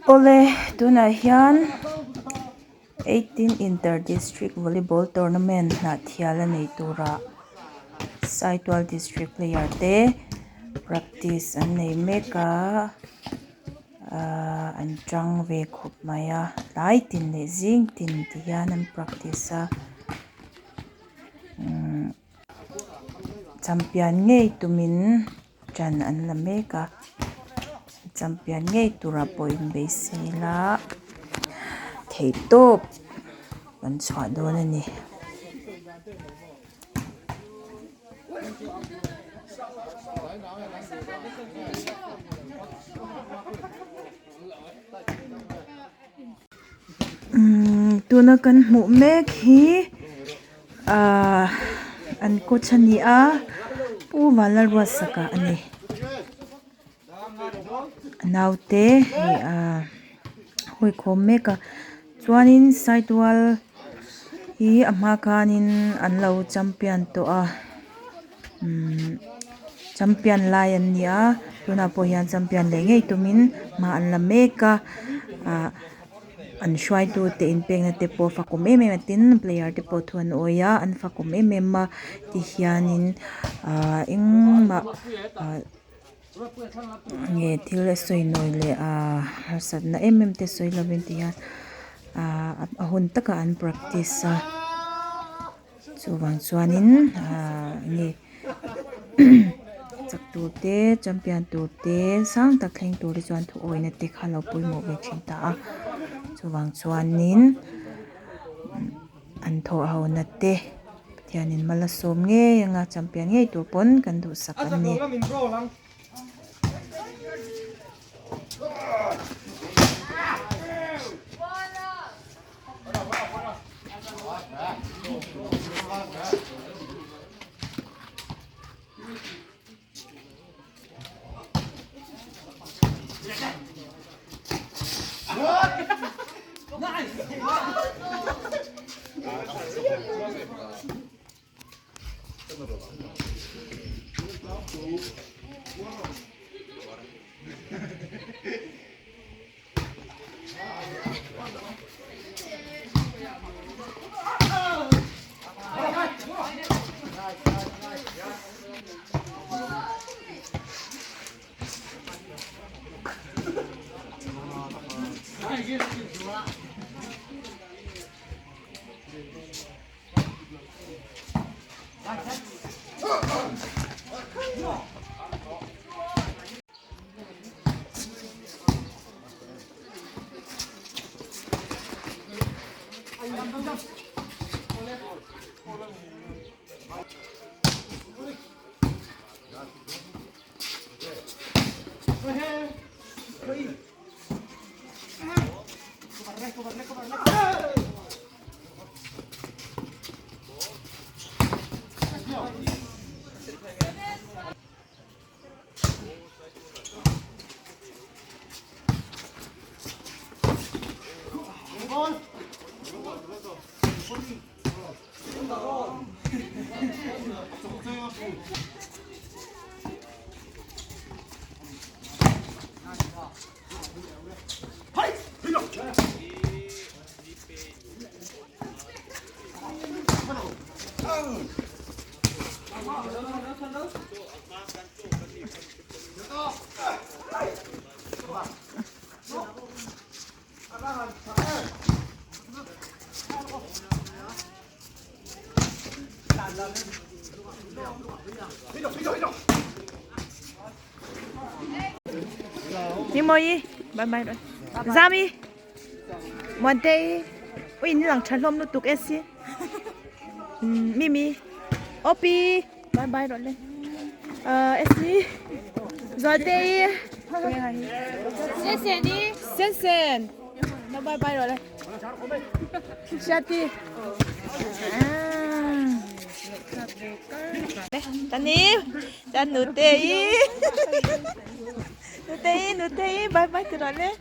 Awle tunah hian 18 inter district volleyball tournament hnahthial a nei turah Saitual district player te practice an nei mek a ahh an tang ve khawp mai a tlai tin leh zing tin ti hian an practice a umm champion ngei tumin ṭan an la mek a champion ngei turah pawh inbeisei ila theihtawp an chhuah dawn a ni. Umm tuna kan hmuh mek hi ahh an coach a ni a Pu Vanlalruatsaka a ni a naute hei ahh hawikhawm mek a chuanin saitual hi a hma khanin an lo champion tawh a umm champion lai an ni a tunah pawh hian champion leh ngei tumin hma an la mek a ah an hruaitu te inpekna te pawh fakawm em em a tin player te pawh thu an awih a an fakawm em em a tihianin ah engmah ah nge thil a sawi nawi leh ah harsatna em em te sawi lovin tihian ah a hun takah an practice a. Chuvang chuanin ahh nge chak tur te champion tur te sang tak thleng tur te chuan thu awihna te kha lo pawimawh ve thin ta a chuvang chuanin an thawh ho na te Pathianin mal a sawm ngei anga champion ngei tur pawn kan duhsak a ni. Ni mawi bye bye rồi Zami Muante ui ni lang tha hlawm lutuk e si Mimi Opi bye bye rồi lên Esi Zualte Sen Sen đi Sen Sen nó bye bye rồi đây Shati Tani Chan nute i nute i nute i bye bye từ rồi lên.